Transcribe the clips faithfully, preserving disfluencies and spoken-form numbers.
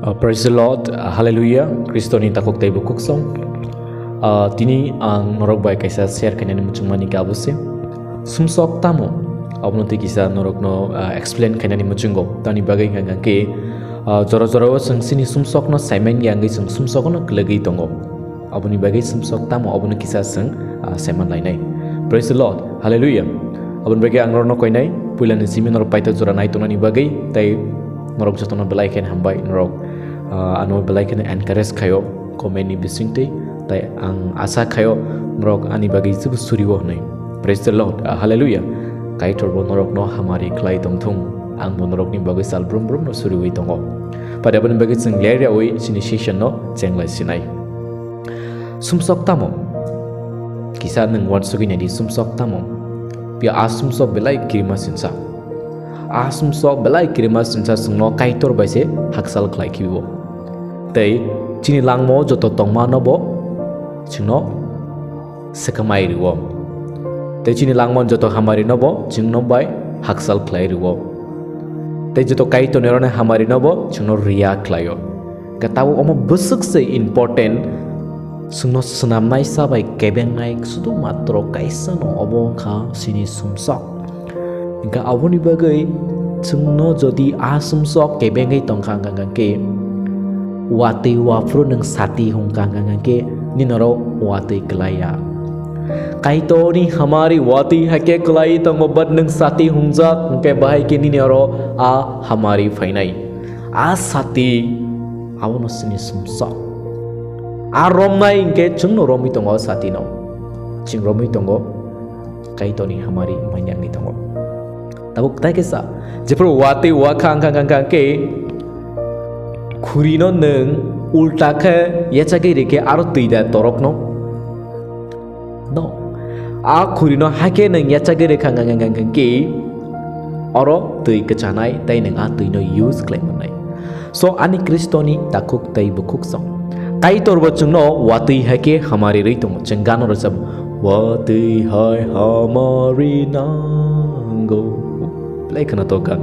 Uh, praise the Lord, uh, hallelujah, Kristoni takhuk tei bukhuk song. Uh, tini ang norok bai kaisa share khainani muchungmani khe abo se. Sumsok tamo? Abono tei kisa norokno, uh, explain khainani muchungo. Tani bagwi hwnkha khe, uh, jora jorao chwng chini sumsokno saimanya wngwi chwng sumsokno kwlwgwi tongo. Aboni bagwi sumsok tamo, abono kisa chwng, ah, saiman lainai. Praise the Lord. Hallelujah. Aboni bagwi ang norokno koinai, puilani simi norok paithak jora nai tongnani bagwi, tei norok jotono belai khe hambai norok, ah, ano belai kheno encourage khaio comment ni bisingtwi, tei ang asa khaio norok ani bagwi joto suriwo hwnwi. Praise the Lord. Ah, hallelujah. Kaitor bo norokno hamari khlai tongthung. Ang bo norokni bagwi sal brum brumno suriwi tongo. Pare aboni bagwi chwng leryawi chini session no chenglai sinai. Sumsok tamo? Kisa nwng uansugwi naidi, sumsok tamo? Phiya a sumsok belai kirima sinsa. A sumsok belai kirima sinsa chwngno Kaitor bai se haksal khlai khibiwo. Tei chini langmao joto tongmano bo chwngno swkangmai rwo. Tei chini langmao joto hamari no bo chwngno bai haksal khlai rwo. Tei joto Kaitorni rwni hamari no bo chwngno riya khlaio. Hwnkhe tabuk omo bwswk se important, chwngno swnamnai sa bai kebengnai sudu matro kaisa no, obo wngkha chini sumsok. Hwnkhe aboni bagwi chwngno jodi a sumsok kebengwi tongkha hwnkha khe, watwi waphuru nwng sati hwnkha hwnkha khe, nini oro watwi kwlaiya. Kaitorni hamari watwi hai khe kwlai tongo, but nwng sati hwngjak hwnkhe bahai khe nini oro a hamari phainai. A sati abono chini sumsok. A romnai hwnkhe chwngno romwi tongo a satino. Chwng romwi tongo Kaitorni hamari manya wngwi tongo. Tabuk tai khe sa, jephru watwi wakha wngkha, wngkha, wngkha khe khurino nwng ulta khe yachagwi rikhe aro twi da torokno? No. A khurino hakhe nwng yachagwi rikha, wngkha, wngkha, wngkha khe oro twi kwchanai tei nwng a twino use khlai mannai. So, ani Kristoni takhuk tei bukhuk song. Kaitor bo chwngno watwi hai khe hamari rwi tongo. Chwng gano rwchabo, "Watwi hai hamari nango." Belai khwnatok gan.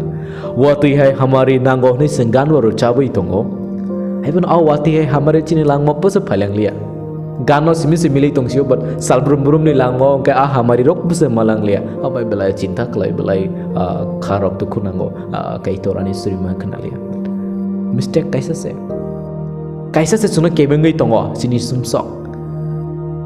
"Watwi hai hamari nango" hwnwi chwng gano rwchabwi tongo. Haiphano a watwi hai hamari chini langma bwswk phailang liya. Gano simi se milwi tongsio, but salbrum brumni langma hwnkhe a hamari rok bwswk malang liya. Abai belai chinta khlai, belai, ah, kha rok dukhu nango, ah, Kaitor ani surima khna liya. Mistake kaisa se. Kaisa se chwngno kebengwi tongo chini sumsok.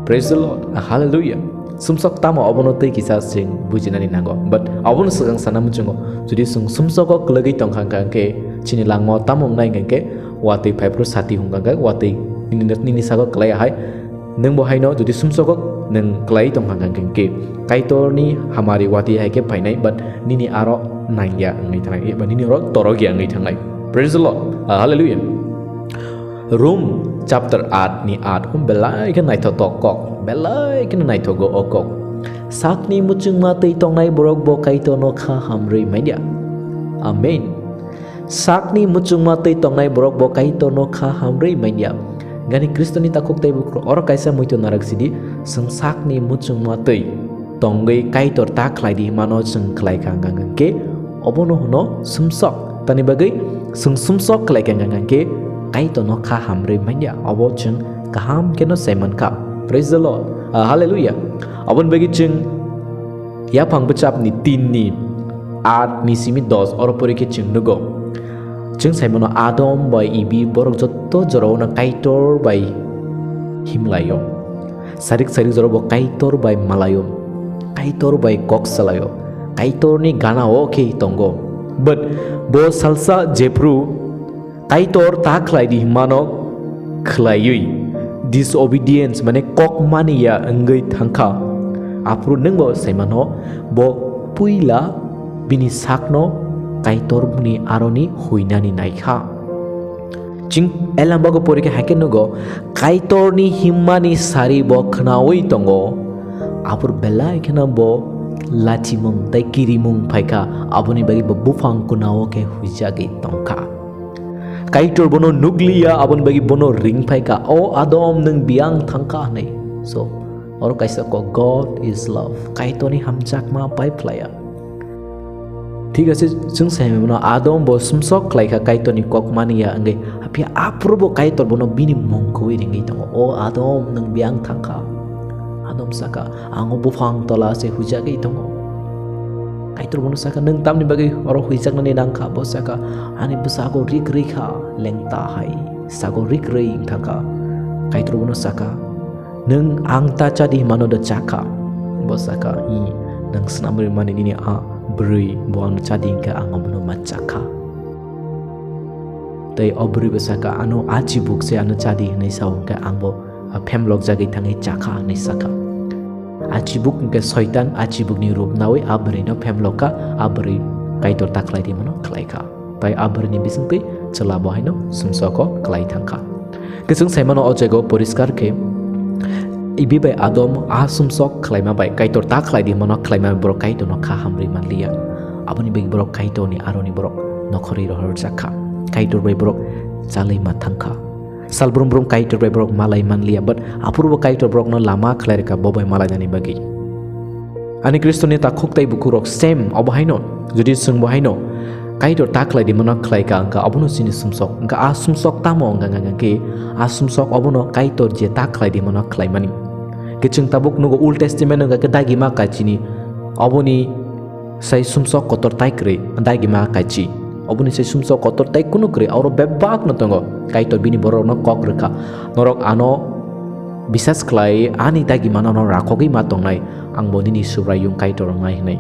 Praise the Lord. Hallelujah. Sumsok tamo, obono tei kisa chwng bujinani nango. But obono swkang sana muchungo. Jodi chwng sumsogo kwlwgwi tongkha hwnkha hwnkhe chini langmao tamo wngnai hwnkha hwnkhe watwi phaiphuru sati hwnkha hwnkhe watwi nini, nini sago kwlai hai. Nwng bo haino jodi sumsogo nwng kwlai tongkha hwnkha hwnkhe Kaitorni hamari watwi hai khe phainai, but nini aro nangya wngwi thangnai, eba nini oro torokya wngwi thangnai. Praise the Lord. Ah, hallelujah. Rom chapter aat ni aat, um, belai khe naithotok kok, belai khe naithogo o kok. Sakni muchungma twi tongnai borok bo Kaitorno kha hamrwi manya. Amen. Sakni muchungma twi tongnai borok bo Kaitorno kha hamrwi manya. Gani Kristoni takhuk tei bukhuk oro kaisa muitu narak sidi, chwng sakni muchungma twi tongwi Kaitor ta khlai di himano chwng khlai kha hwnkha hwnkhe obono hwno sumsok. Tani bagwi chwng sumsok khlai kha hwnkha hwnkhe Kaitorno kha hamrwi manya, obo chwng kaham kheno sai mankha. Praise the Lord. Ah, hallelujah. Aboni bagwi chwng Yaphang bwchapni tin ni aat ni simi dos oro pori khe chwng nugo. Chwng sai mano Adam bai Ibi borok joto jorao no Kaitor bai himlaio. Sarik sarik jora bo Kaitor bai malaio, Kaitor bai kok salaio, Kaitorni gana o khe tongo. But bo salsa jephru Kaitor ta khlai di himano khlaiwi disobedience, mane kok mani ya wngwi thangkha. Aphuru nwngbo sai mano, bo puila bini sakno Kaitorni aroni huinani naikha. Chwng Elambago porikhe hai khe nugo, Kaitorni himmani sari bo khnaui tongo. Aphuru belai kheno bo lachimung tei kirimung phaikha, aboni bagwi bo buphang kunao khe huijagwi tongkha. Kaitor bono nukliya, aboni bagwi bono ringphaikha, "O Adam, nwng biyang thangkha?" hwnwi. So, oro kaisa kok, God is love. Kaitorni hamjakma pai phlaiya. Thik ase, chwng sai mano Adam bo sumsok khlai kha Kaitorni kok mani ya wngwi, phiya aphuru bo Kaitor bono bini mung kwrwi ringwi tongo, "O Adam, nwng biyang thang kha." Adam saka, "Ang o buphang tola se huijagwi tongo." Kaitor bono saka, "Nwng tamni bagwi oro huijaknani nang kha?" Bo saka, "Ani bwsago rik rwi kha, lengta hai sago rik rwi wng thang kha." Kaitor bono saka, "Nwng ang ta chadi himano do chakha?" Bo saka, "I, nwng swnamwi mani nini a bwrwi bo ano chadi hwnkhe ang obono ma chakha." Tei o bwrwi bo saka, "Ano a chibuk se ano chadi hwnwi sao hwnkhe ang bo, a, phemlok jagwi thangwi chakha," hwnwi saka. A chibuk hwnkhe Soitan, a chibukni rup nawi a bwrwino phemlok kha, a bwrwi Kaitor ta khlai di himano khlai kha. Tai a bwrwini bisingtwi chwla bo haino sumsoko khlai thang kha. Kwchwng sai mano o jaga o poriskar khe, Ibi bai Adam a sumsok khlaima bai Kaitor ta khlai di himano khlaima bai borok Kaitorno kha hamrwi man liya. Aboni bagwi borok Kaitorni aroni borok nokhorwi rohorjak kha. Kaitor bai borok chalwi ma thang kha. Sal brum brum Kaitor bai borok malai man liya, but aphuru bo Kaitor borokno lama khlai rwkha bo bai malainani bagwi. Ani Khristoni takhuk tei bukhukrok same obo haino, jodi chwng bo haino Kaitor ta khlai di mano khlai ka, wngkha obono chini sumsok. Wngkha a sumsok tamo wngkha, wngkha khe a sumsok obono Kaitor je ta khlai di mano khlaimani. Khe chwng tabuk nugo Old Testament wngkha khe dagima kaichini, oboni sai sumsok kotor tai kwrwi, dagima kaichi. Oboni sai sumsok kotor tai kunu kwrwi, oro bebak no tongo. Kaitor bini borok no kok rwkha, "Norok ano bisas khlai ani dagimano no rakhogwi ma tongnai, ang bo nini Subraiyung Kaitor wngnai," hwnwi.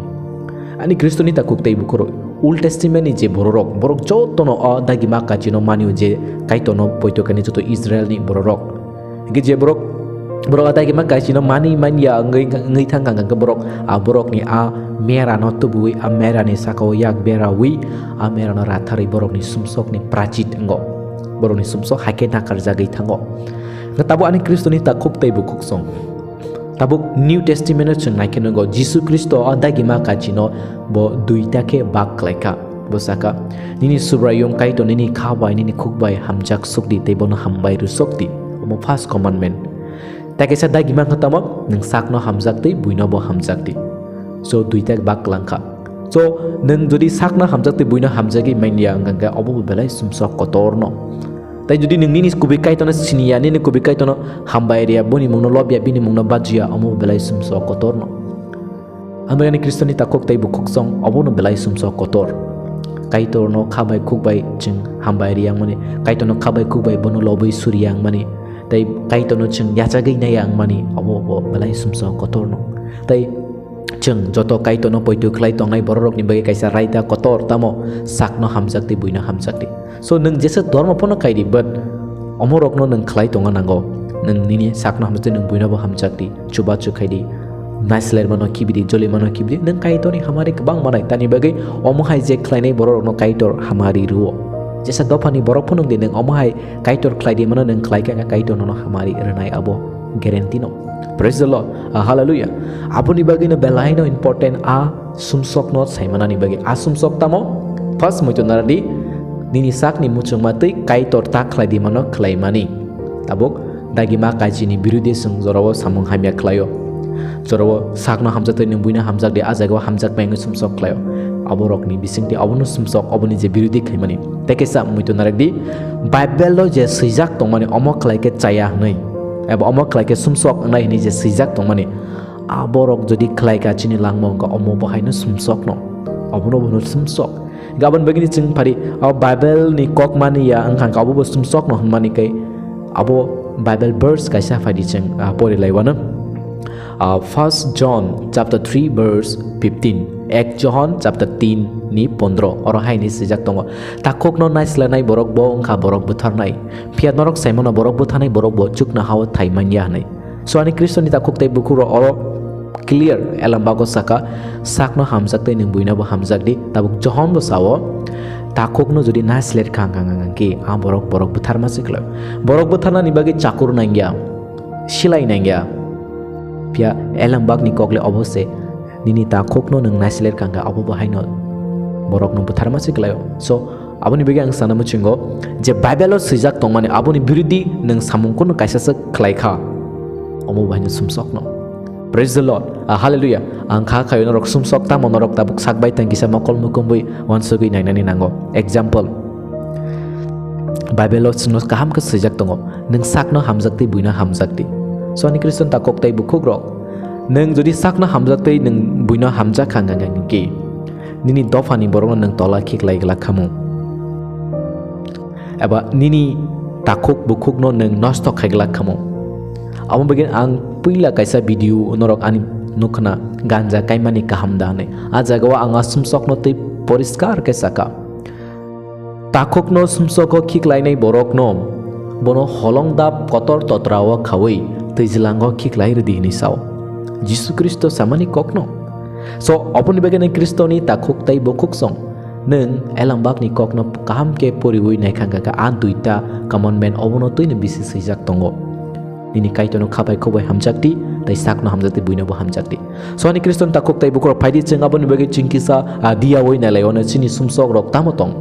Ani Khristoni takhuk tei bukhurok, Old Testament ni je bororok, borok jotono o dagima kachino manio je Kaitorno poito kani joto Israel ni bororok. Hingke je borok, borok a dagima kachino mani manya wngwi, wngwi thang kha, hingke borok a borokni a merano tubuwi, a merani sakao yak berawi, a merano ratharwi borokni sumsokni prachit wngo. Borokni sumsok hai khe nakarjagwi thango. Hingke tabuk ani Khristoni takhuk tei bukhuksong. Tabuk New Testament-o chwng nai khe nukgo, Jisu Khristo o dagima kachino bo duita khe bak khlai kha. Bo sa kha, "Nini Subraiyung Kaitor nini kha bai, nini khuk bai hamjak suk di tei bono hambai rw sok di." Omo first commandment. Tei kaisa dagima khe tamo, "Nwng sakno hamjak di, buino bo hamjak di." So, duita bak klang kha. So, nwng jodi sakno hamjak tei buino hamjagwi man ya wngkha khe, obo bo belai sumsok kotorno. Tei jodi nwng nini kubui Kaitorno sini ya, nini kubui Kaitorno hambai rw ya, boni mungno lob ya, bini mungno baju ya, omo belai sumsok kotorno. Hambai ani Khristoni takhuk tei bukhuksong, obono belai sumsok kotor. Kaitorno kha bai khuk bai chwng hambai rw ya wngmani, Kaitorno kha bai khuk bai bono lobwi suri ya wngmani, tei Kaitorno chwng yachagwi nai ya wngmani, obo, obo belai sumsok kotorno. Tei chwng joto Kaitorno poito khlai tongnai bororokni bagwi kaisa raida kotor, tamo sakno hamjak di, buino hamjak di. So, nwng jesa dhormo phano khai di, but omorokno nwng khlai tongna nango. Nwng nini sakno hamjak di, nwng buino bo hamjak di, chubachu khai di, naislermano khibi di, jolimano khibi di, nwng Kaitorni hamari kwbang manai. Tani bagwi omo hai je khlainai bororokno Kaitor hamari rwo. Jesa dophani borok phano wng di, nwng omo hai Kaitor khlai di mano, nwng khlai kha, Kaitor nono hamari rwnai, abo guarantee no. Praise the Lord. Ah, hallelujah. Aboni bagwi no belai no important a sumsok no sai manani bagwi. A sumsok tamo? First, muitu naradi, nini sakni muchungma twi Kaitor ta khlai di mano khlai mani. Tabuk dagima kaichini birudi chwng jorao samung hamya khlaio. Jorao sakno hamjak tei nwng buino hamjak di, a jagao hamjak bai wngwi sumsok khlaio. Aborokni bisingtwi obono sumsok, oboni je birudi khlaimani. Tei kaisa muitu narwk di, Bible-o je swijak tongmani omo khlai khe chaya hwnwi, eba omo khlai khe sumsok wngnai hwnwi je swijak tongmani, a borok jodi khlai kha chini langma wngkha omo bo haino sumsokno, obono bono sumsok. Gabon bagini chwng phari, o Bible ni kok mani ya wngkha khe abo bo sumsok no hwnmani kai abo Bible verse kaisa phai di chwng, ah, pori lai wano. Ah, First John chapter three verse fifteen, Ek Johon chapter tin ni pondro, oro hai ni swijak tongo, "Takhuk no naislanai borok bo wngkha borok butharnai, phiya norok sai mano borok butharnai borok bo chuknoha-o thai man ya," hwnwi. So ani Khristoni takhuk tei bukhuk rok oro clear, Elambago saka, "Sakno hamjak tei nwng buino bo hamjak di." Tabuk Johon bo sao, "Takhukno jodi naisler kha wngkha, wngkha, wngkha khe a borok, borok butharma se khlaio." Borok butharnani bagwi chakur nangya, silai nangya. Phiya Elambakni kokle obo se, nini takhukno nwng naisler kha wngkha, abo bo haino borokno butharma se khlaio. So, Aboni bagwi ang sana muchungo je Bible-o swijak tongmani aboni birudi nwng samung kunu kaisa se khlai kha, omo bo haino sumsokno. Praise the Lord. Ah, hallelujah. Ang kha khayo norok sumsok tamo norok tabuk sak bai tang kisa mokol mukumui wansugui nainani nango. Example. Bible o chwngno kaham khe swijak tongo. Nwng sakno hamjak tei buino hamjak di. So ani Khristan takhuk tei bukhukrok. Nwng jodi sakno hamjak tei nwng buino hamjak kha hwnka hwnkhe nini dophani borokno nwng tola khiklai glak khamu. Eba nini takhuk bukhukno nwng nosto khai glak khamu. Abo bagwi ang puila kaisa video norok ani nukhna ganja kaimani kaham da hwnwi. A jagao ang a sumsokno tei poriskar khe saka. Takhukno sumsogo khiklainai borokno bono holong dap kotor totrao khaui twijlango khiklai rwdi hwnwi sao. Jisu Khristo samani kokno. So, oboni bagwi nai Khristoni takhuk tei bukhuk song. Nwng elambakni kokno kaham khe poriui naikha hwnkha khe a duita commandment obono twino bisi swijak tongo. Nini Kaitorno khabai khoboi hamjakdi, tei sakno hamjakdi, buinobo hamjakdi. So ani Khristan takhuk tei bukhurok phaidi chwng aboni bagwi chwng kisa, ah, diyaui nailai ono chini sumsok rok tamo tong.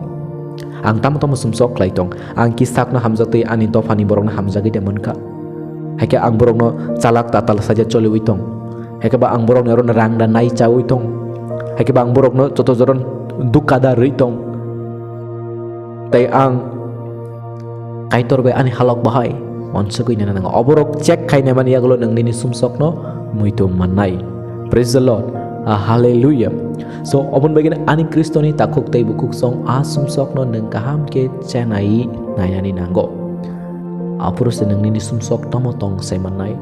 Ang tamo tamo sumsok khlai tong. Ang ki sakno hamjaktwi ani dophani borokno hamjagwi de mankha. Haikhe ang borokno chalak tatal saja choliui tong. Haikhe ba ang borokni oro rang da nai chaui tong. Haikhe ba ang borokno joto joron dukha da rwi tong. Tei ang Kaitor bai ani halok bahai wansugwi nana nango. Oborok check khainai mani yagulo nwng nini sumsokno muitu mannai. Praise the Lord. Ah, hallelujah. So, oboni bagwi ani Khristoni takhuk tei bukhuk song a sumsokno nwng kaham khe chenai nainani nango. Aphuru se nwng nini sumsok tamo tong sai mannai,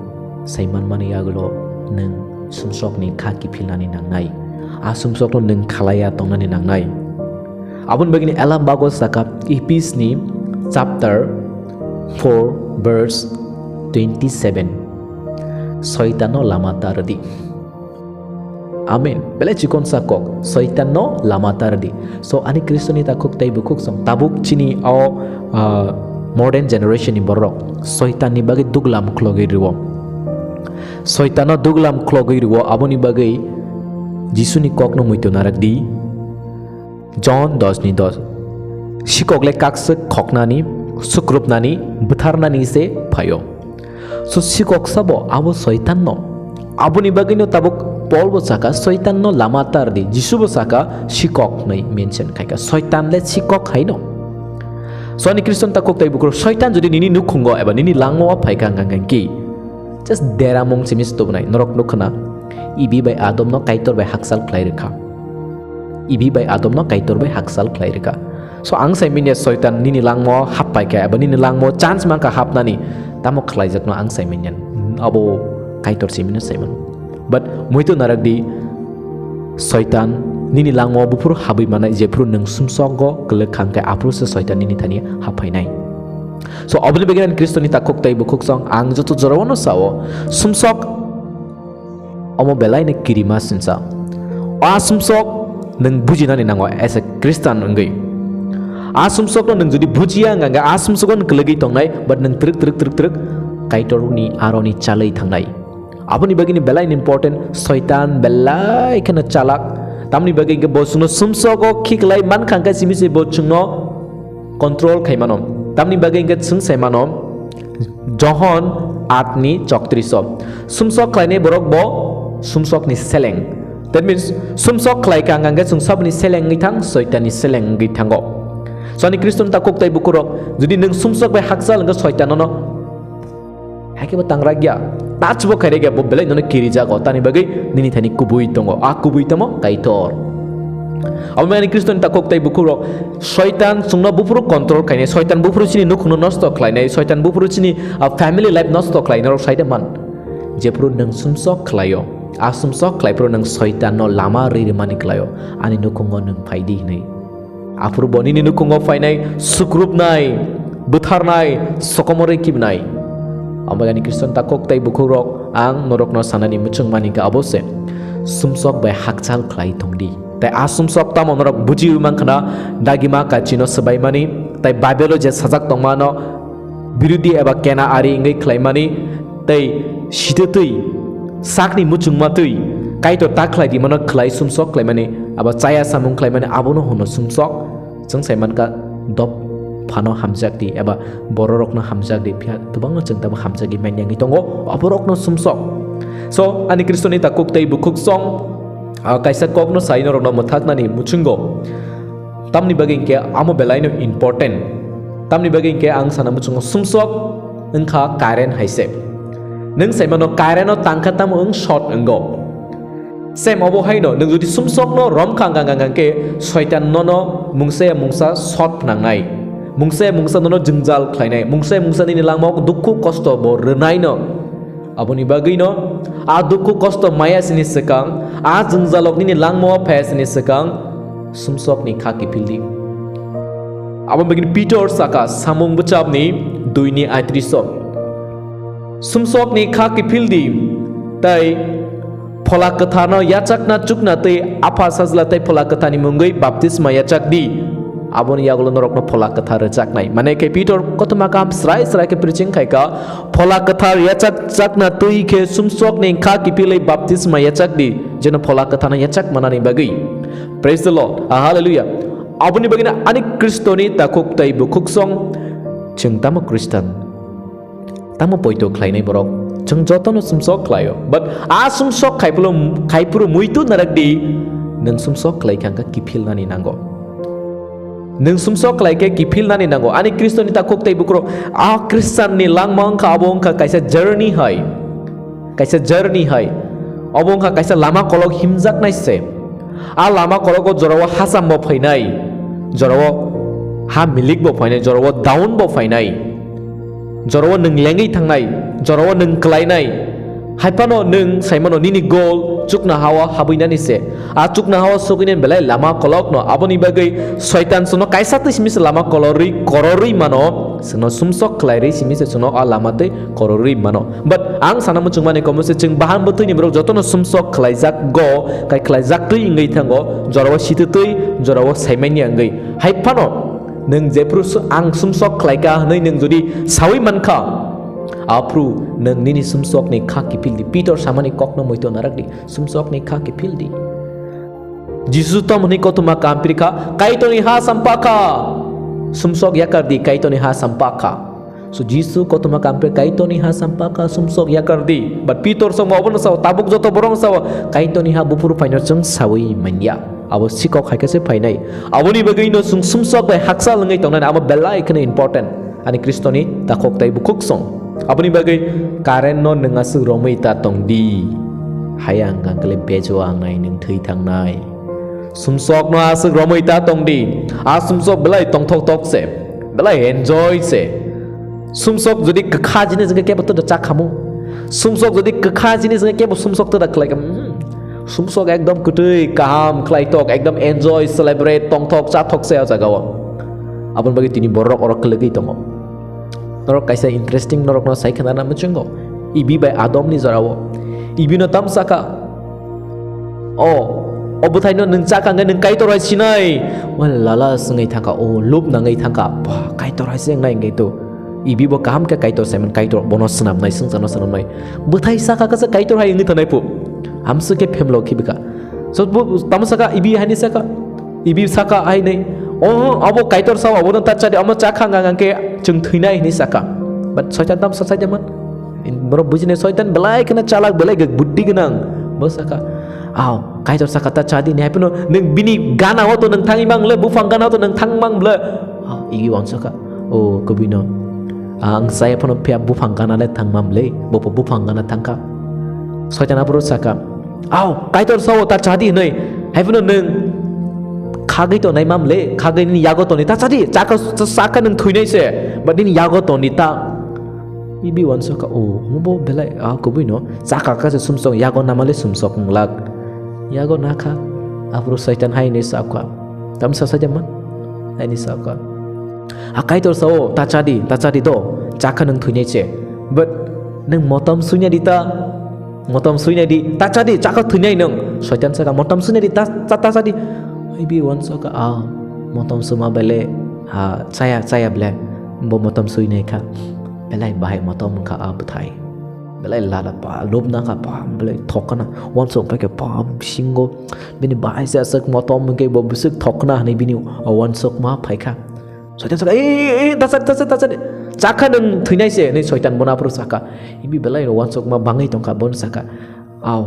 sai manmani yagulo nwng sumsokni kha kiphilnani nangnai. A sumsokno nwng khalaiya tongnani nangnai. Aboni bagwini Elam bago saka Ephes ni chapter four verse twenty seven. Soitano lama tardi. Amen. Belai chikon sa kok. Soitanno lama tardi. So ani Khristoni takhuk tei bukhuk song tabuk chini o, ah, modern generation ni borok Soitanni bagwi duglam khlogwi rwo. Soitanno duglam khlogwi rwo aboni bagwi Jisuni kokno muitu narakdi. John dos ni dos. Sikok le kakswk khoknani, sukrupnani, bwtharnani se phaio. So sikok sabo abo Soitanno. Aboni bagwino tabuk Paul bo saka Soitanno lama tardi, Jisu bo saka sikok hwnwi mention khaika. Soitan le sikok haino. So ani Khristan takhuk tei bukhuk Soitan jodi nini nukhungo eba nini langmao phaika hwnka hwnkhe just deramung simi se tubunai. Norok nukhwna Ibi bai Adomno Kaitor bai hakchal khlai rwkha. Ibi bai Adomno Kaitor bai hakchal khlai rwkha. So ang sai manya Soitan nini langmao hap paikha eba nini langmao chance mankha hapnani, tamo khlaijakno ang sai manya. Abo Kaitor simino saimano. But muitu narakdi Soitan nini langmao buphuru habwi manai jephuru nwng sumsogo kwlwk khangkhe aphuru se Soitan nini thani haphainai. So oboni bagwi ani Khristoni takhuk tei bukhuk song ang joto jorao no sao sumsok Omo belai ni kirima sinsa. A sumsok nwng bujinani nango as a Christian wngwi. A sumsokno nwng jodi bujiya wngkha hwnkhe a sumsogo nwng kwlwgwi tongnai, but nwng twrwk twrwk twrwk twrwk Kaitorni aroni chalwi thangnai. Aboni bagwi ni belai ni important, Soitan belai kheno chalak. Tamni bagwi hwnkhe bo chwngno sumsogo khiklai mankha hwnkhe simi se bo chwngno control khai mano. Tamni bagwi hwnkhe chwng sai mano, Johon aat ni choktrish o. Sumsok khlainai borok bo sumsokni seleng. That means, sumsok khlai kha hwnkhe chwng saboni seleng wngwi thang, Soitanni seleng wngwi thango. So, ani Khristan takhuk tei bukhurok, jodi nwng sumsok bai hakchal hwnkhe Soitan nono Haikhe bo tangrakya, touch bo khairakya, bo belai nono kirijago, tani bagwi nini thani kubui tongo, a kubui tamo Kaitor. Abo mani Khristoni takhuk tei bukhurok, Soitan chwngno buphuru control khainai, Soitan buphuru chini nukhungno nosto khlainai, Soitan buphuru chini, ah, family life nosto khlainai rok saide man. Jephuru nwng sumsok khlaio, a sumsok khlaiphuru nwng Soitanno lama ri rimani khlaio, ani nukhungo nwng phaidi hwnwi. Aphuru bo nini nukhungo phainai, sukrupnai, bwtharnai, sokomorwi kibnai. Omo ani Khristan takhuk tei bukhukrok, ang norokno sanani muchungmani khe abo se, sumsok bai hakchal khlai tongdi. Tai a sumsok tamo norok bujiwi mankha na, dagima kachino swbaimani, tai Bible-o je sajak tongmano, birudi eba kena ari wngwi khlaimani, tei sitwtwi, sakni muchungmatwi, Kaitor ta khlai di mano khlai sumsok khlaimani, abo chaya samung khlaimani, abono hwno sumsok. Chwng sai mankha, dop phano hamjak di, eba bororokno hamjak di, phiya kwbangma chwng tabo hamjagwi manya wngwi tongo, aborokno sumsok. So, ani Khristoni takhuk tei bukhuk song, ah, kaisa kokno sai norokno mwthaknani muchungo. Tamni bagwi hinkhe amo belaino important. Tamni bagwi hinkhe ang sana muchungo sumsok wngkha current hai se. Nwng saimano current-o tangkha tamo wng short wngo. Same obo haino nwng jodi sumsokno romkha wngkha wngkha hinkhe Soitan nono mungsa ya mungsa short phnangnai. Mungsa ya mungsa nono jwngjal khlainai. Mungsa ya mungsa nini langmao dukhu kosto bo rwnaino. Aboni bagwino a dukhu kosto maya sini swkang, a jwngjalok nini langmao phaya sini swkang, sumsokni kha kiphildi. Aboni bagwino Pitor saka samung bwchapni duini aitris o. Sumsokni kha kiphildi, tei Phola Kwtharno yachakna chukna tei Apha Sajla tei Phola Kwtharni mungwi baptisma yachakdi. Aboni yagulo norokno Phola Kwthar rwchaknai. Mane khe Pitor kothoma kaham srai srai khe preaching khaikha, Phola Kwthar yachak chakna twi khe sumsokni kha kiphilwi baptisma yachakdi, jeno Phola Kwtharno yachak manani bagwi. Praise the Lord. Ah, hallelujah. Aboni bagwino ani Khristoni takhuk tei bukhuk song chwng tamo Khristan. Tamo poito khlainai borok? Chwng jotono sumsok khlaio. But a sumsok khaiphuru, khaiphuru muitu narakdi, nwng sumsok khlai kha wngkha kiphilnani nango. Nwng sumsok khlai khe kiphilnani nango. Ani Khristoni takhuk tei bukhuk, a Khristanni langma wngkha, abo wngkha kaisa journey hai. Kaisa journey hai. Obo wngkha kaisa lama kolok himjaknai se. A lama kologo jorao hacham bo phainai, jorao ha milik bo phainai, jorao down bo phainai. Jorao nwng lengwi thangnai, jorao nwng kwlainai. Haiphano nwng saimano nini goal chukna hao habwinani se. A chukna hao sogwinani belai lama kolokno, aboni bagwi Soitan chwngno kaisa twi simi se lama kolorwi, kororwi mano, chwngno sumsok khlairwi simi se chwngno a lama twi kororwi mano. But ang sana muchungmani komo se chwng bahan bwtwini borok jotono sumsok khlaijak go, kai khlaijak twi wngwi thango, jorao sitwtwi, jorao saimanya wngwi. Haiphano nwng jephru su-, ang sumsok khlaikha hwnwi nwng jodi sawi mankha, aphru nwng nini sumsokni kha kiphildi. Pitor samani kokno muitu narakdi, sumsokni kha kiphildi. Jisu tamo hwnwi kothoma kampirkha, Kaitorni ha sampakha. Sumsok yakardi, Kaitorni ha sampakha. So Jisu kothoma kampir Kaitorni ha sampakha, sumsok yakardi. But Pitor songma obono sao, tabuk joto borok sao, Kaitorni ha buphuru phaino chwng sawi manya. Abo sikok hai khe se phainai. Aboni bagwino chwng sumsok bai hakchal wngwi tongnani, abo belai kheno important. Ani Khristoni takhuk tei bukhuk song. Aboni bagwi current no nwng aswk romwi ta tongdi. Haya wngkha kle bejo wngnai nwng thwi thangnai. Sumsok no aswk romwi ta tongdi. A sumsok belai tongthok thok se. Belai enjoy se. Sumsok jodi kwkha jinis wngkha kebo to cha khamu. Sumsok jodi kwkha jinis wngkha kebo sumsok to da khlai kha. Hmm. Sumsok ekdom kwtwi kaham khlai tok, ekdom enjoy, celebrate, tongthok, chathok se o jaga o. Aboni bagwi tini borok oro kwlwgwi tongo. Norok kaisa interesting norokno sai khna na muchungo. Ibi bai Adomni jorao. Ibino tam saka, "O, o bwthaino nwng cha kha hwnkhe nwng Kaitor hai sinai." O lala swngwi thangkha, o lub nangwi thangkha. Ba, Kaitor hai se wngnai hwnkhe to. Ibi bo kaham khe Kaitor saiman, Kaitor bono swnamnai, swngcharno swnamnai. Bwthai saka khe se Kaitor hai wngwi thanai phu. Amswk khe phemlo khibikha. So, bo tamo saka, ibi haini saka. Ibi saka hai nei. Oh, abo Kaitor sao, abono ta chadi, amo cha kha hwnkha hwnkhe chwng thwinai hinwi saka. But Soitan tamo sa sajaman. Borok bujinai Soitan belai kheno chalak, belai gw-, buddhi gwnang. Bo saka, "Aw, Kaitor saka ta chadi," hinwi hai phano nwng bini gana o to nwng thangwi mang le, buphang gana o to nwng thang mang le. Ah, igi wansukha. O, kubui no. Ang saya phano phiya buphang gana le thang mam le, bo bo buphang gana thangkha. Soitan aphuru saka, "Aw, Kaitor sao ta chadi," hinwi. Hai phano nwng khagwi tongnai mam le, khagwi nini yago tongdi, ta chadi, chakha, chakha nwng thwinai se, but nini yago tongdi ta. Ibi wansukha, o, omo bo belai, a, kubui no, chakha kha se sumsok, yago nama le sumsok wnglak. Yago nakha, aphuru Soitan hai hinwi sakha. Tamsa sajaman? Hai hinwi sakha. A Kaitor sao, ta chadi, ta chadi do, chakha nwng thwinai se. But nwng motom suinai di ta, motom suinai di, ta chadi, chakha thwinai nwng. Soitan saka, motom suinai di, ta, ta, ta chadi. Ibi wansukha, a, motom suma bele, ha, chaya, chaya bele, bo motom suinai kha. Belai bahai motom wngkha a bwthai. Belai lala pa, lobna kha pa, belai thokna. Wansuk pai khe pa, bisingo, bini bahai se aswk motom wngkhe bo bwswk thokna hinwi bini wansukma phaikha. Soitan saka, "Ei, ei, ei, ei, ta chadi, ta chadi, ta chadi. Chakha nwng thwinai se," hinwi Soitan bono aphuru saka. Ibi belai wansukma bangwi tongkha, bono saka, Au,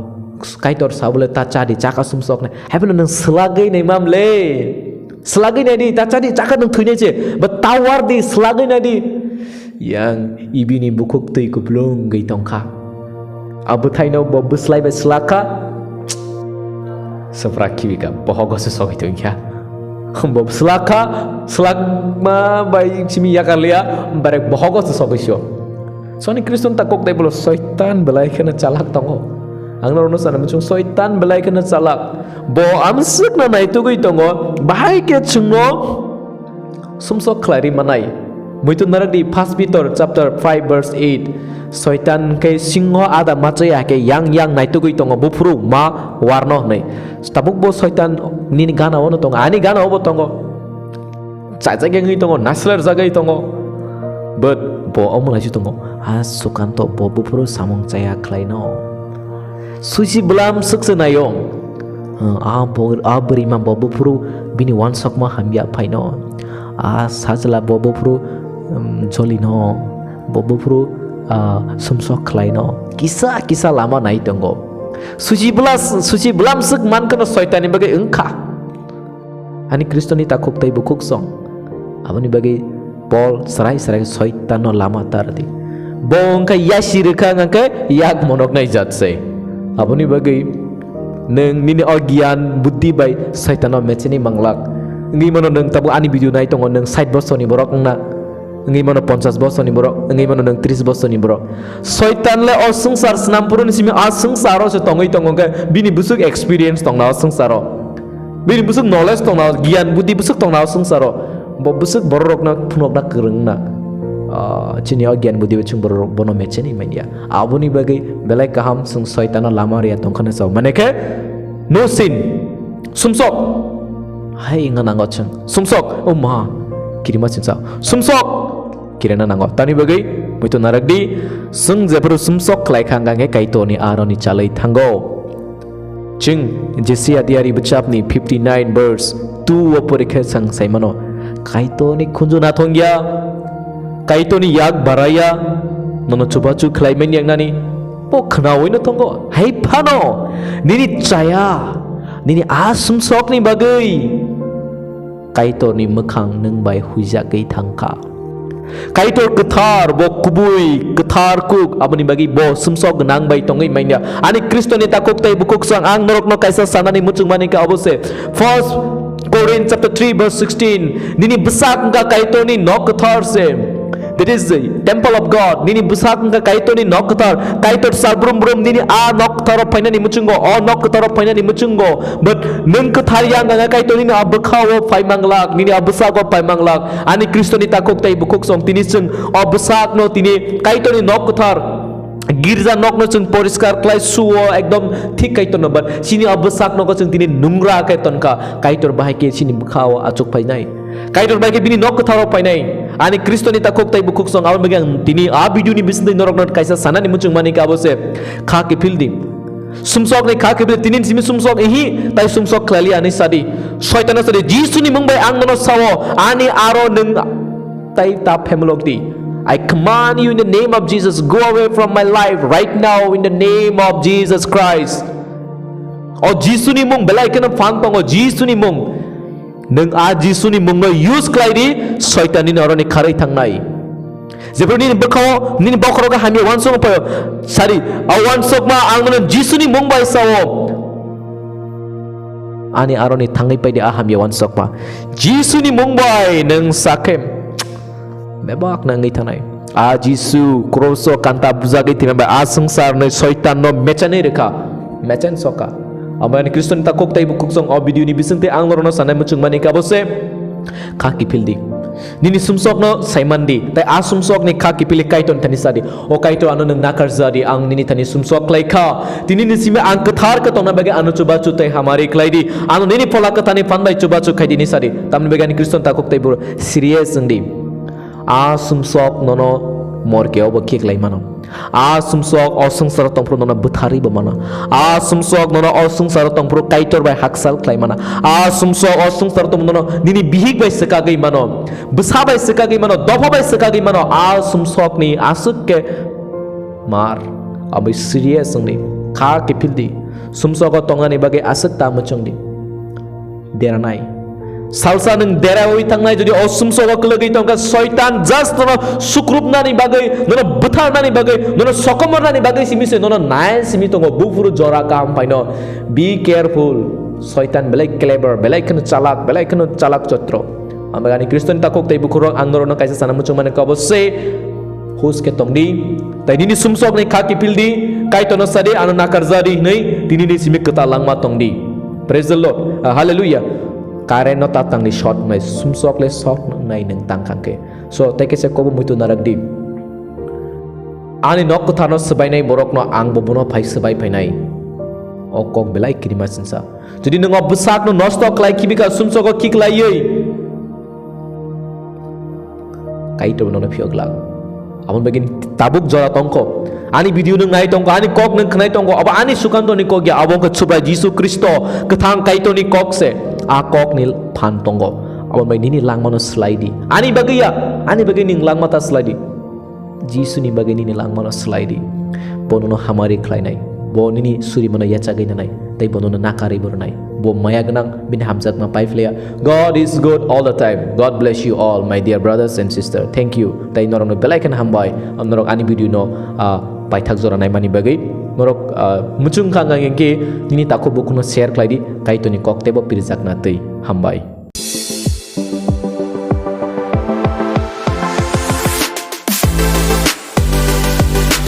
Kaitor sabole ta chadi chakha sumsoknai. Haiphano nwng swlagwi naimam le. Swlagwi naidi, ta chadi chakha nwng thwinai se. Ba ta wardi, swlagwi naidi. Yang ibini bukhuk twi kuplung gwi tongkha. A bwthaino bo bwslai bai swlakha. Swprak khibika, bohogo se sogwi tongkha. Bo swlakha, swlakma bai simi yakarliya, barek bohogo se sogwi sio. Soni Kriston ta kok dai bolo Soitan belai kheno chalak tongo. Ang norokno sana muchung Soitan belai kheno chalak. Bo amswkno naitugwi tongo, bahai khe chwngno sumsok khlai ri manai. Muitu narak di First Peter chapter five verse eight. Soitan khe singho ada machaya khe yang yang naitugwi tongo, buphuru ma warno hwnwi. Tabuk bo Soitan nini gana ono tongo, ani gana obo tongo. Chajak wngwi tongo, nasler jagwi tongo. But bo omo laisi tongo, ha Sukanto bo buphuru samung chaya khlaino. Susi bwlam swkse naio. A bo-, a bwrwima bo buphuru bini wansokma hamya phaino. A sajla bo buphuru, um, jolino. Bo buphuru, ah, sumsok khlaino. Kisa kisa lama nai tongo. Susi bwla-, susi bwlam swk mankhano Soitanni bagwi wngkha. Ani Kristoni takhuk tei bukhuk song. Aboni bagwi Pol srai srai Soitanno lama tar di. Bo wngkha yasi rwkha hwnkhe yak monok nai jat se. Aboni bagwi nwng nini o giyan buddhi bai Soitanno mecheni manglak. Wngwi mano nwng tabuk ani video nai tongo, nwng sait bosorni borok wngna. Wngwi mano ponchas bosorni borok, wngwi mano nwng tris bosorni borok. Soitan le o swngchar snam phuru ni simi a swngcharo se tongwi tongo hwnkhe bini bwswk experience tongna o swngcharo. Bini bwswk knowledge tongna, giyan buddhi bwswk tongna o swngcharo. Bo bwswk bororokno phunukna kwrwngna. Ah, chini o giyan buddhi bai chwng bororok bono mecheni manya. Aboni bagwi belai kaham chwng Soitano lama riya tongkhana chao. Mane khe no sin. Sumsok. Hai wngna nango chwng. Sumsok. O ma. Kirima sinsa. Sumsok. Kirina nango. Tani bagwi muitu narak di. Chwng jephuru sumsok khlai kha hwnkha khe Kaitorni aroni chalwi thango. Chwng Jesaia diari bwchapni fifty nine verse two o porikhe chwng saimano. Kaitorni khunju nathongya. Kaitorni yak baraya. Nono chubachu khlai manya wngnani. Bo khnaui no tongo. Hai phano. Nini chaya. Nini a sumsokni bagwi Kaitorni mwkhang nwng bai huijagwi thangkha. Kaitor kwthar, bo kubui kwthar kuk, aboni bagwi bo sumsok gwnang bai tongwi manya. Ani Kristoni takhuk tei bukhuk sang ang norokno kaisa sanani muchungmani khe abo se. First Corinth chapter three verse sixteen, nini bwsak wngkha Kaitorni nok kwthar se. That is the temple of God. Nini bwsak wngkha Kaitorni nok kwthar. Kaitor sal brum brum nini a nok kwtharo phainani muchungo, o nok kwtharo phainani muchungo. But nwng kwthar yang wngkha Kaitor nini a bwkhao phai manglak, nini a bwsago phai manglak. Ani Kristoni takhuk tei bukhuk song tini chwng o bwsakno tini Kaitorni nok kwthar, girja nokno chwng poriskar khlai suo, ekdom thik Kaitorno, but chini o bwsak nogo chwng tini nungra khe tonkha. Kaitor bahai khe chini bwkhao achuk phainai. Kaitor bai khe bini nok kwtharo phainai. Ani Kristoni takhuk tei bukhuk song aboni bagwi ang tini a video ni bisingtwi norokno kaisa sanani muchungmani khe abo se kha kiphil di. Sumsok ni kha kiphil di, tini simi sumsok ihi tai sumsok khlai li ani sadi. Soitano sadi, Jisuni mung bai ang nono sao, ani aro nwng tai ta phemlok di. I command you in the name of Jesus, go away from my life right now in the name of Jesus Christ. O Jisuni mung belai kheno phan tongo, Jisuni mung. Nwng a Jisuni mungno use khlai di, Soitan nini oroni kharwi thangnai. Jephru nini bwkhao, nini bokhorogo hamya uansukma phaio, sadi, a uansukma ang nono Jisuni mung bai sao. Ani aroni thangwi paidi a hamya uansukma. Jisuni mung bai nwng sakhe bebak nangwi thanai. A Jisu kroso kanta bujagwi thwima bai a swngcharni Soitanno mechanwi rwkha. Mechan soka. Amo ani Kristoni takhuk tei bukhuk song o video ni bisingtwi ang norokno sanai muchungmani khe abo se kha kiphil di. Nini sumsokno saiman di, tai a sumsokni kha kiphilwi Kaitorni thani sa di, "O Kaitor, ano nwng nakar ja di, ang nini thani sumsok khlai kha. Tini ni simi ang kwthar khe tongna bagwi ano chubachu tei hamari khlai di. Ano nini phola kwthani phan bai chubachu khai di," hinwi sa di. Tamni bagwi ani Kristoni takhuk tei buro serious wng di. A sumsok nono morgeo bo khiklai mano. A sumsok o swngcharo tongphuru nono bwtharwi bo mano. A sumsok nono o swngcharo tongphuru Kaitor bai haksal khlai mano. A sumsok o swngcharo tongphuru nono nini bihik bai swkagwi mano. Bwsa bai swkagwi mano, dopha bai swkagwi mano. A sumsokni aswk khe mar. Aboni serious wngdi. Kha kiphil di. Sumsogo tongnani bagwi aswk ta muchung di. Deranai. Salsa nwng deraui thangnai, jodi o sumsogo kwlwgwi tongkha, Soitan just nono sukrupnani bagwi, nono bwtharnani bagwi, nono sokomornani bagwi simi se nono nai simi tongo, buphuru jora kaham phaino. Be careful. Soitan belai clever, belai kheno chalak, belai kheno chalak chotro. Amagani Kristoni takhuk tei bukhurok ang norokno kaisa sana muchung mani kabo se hus ke tongdi. Tai nini sumsok ni kha kipil di, Kaitorno sadi, ano nakarja di hinwi tini ni simi kwtal langma tongdi. Praise the Lord. Ah, hallelujah. Current no ta tangdi short nai, sumsok le short nai nang tang khang khe. So, tei kese kobo muitu narak di. Ani nok kwtharno swbainai borokno ang bo bono phai swbai phainai. O kok belai kirima sinsa. Jodi nwng o bwsakno nosto khlai khibika sumsogo khiklaiwi, Kaitor nono phiyok glak. Aboni bagwi tabuk jora tongkho. Ani video nwng nai tongkho, ani kok nwng khnai tongkho, abo ani Sukantoni kok ya, abo wngkha Subrai Jisu Khristo, kwthang Kaitorni kok se. A kokni phan tongo. Aboni bagwi nini langmano swlai di. Ani bagwi ya, ani bagwi nwng langma ta swlai di. Jisuni bagwi nini langmano swlai di. Bo nono hamari khlainai. Bo nini surimano yachagwi nanai. Tei bo nono nakarwi bo rwnai. Bo maya gwnang, bini hamjakma pai phlaiya. God is good all the time. God bless you all, my dear brothers and sisters. Thank you. Tei norokno belai kheno hambai. Norok ani video no, ah, paithak jora naimani bagwi. Norok, ah, muchung kha wngkha hwnkhe nini takhuk bukhukno share khlai di. Kaitorni kok teibo pirjakna twi. Hambai.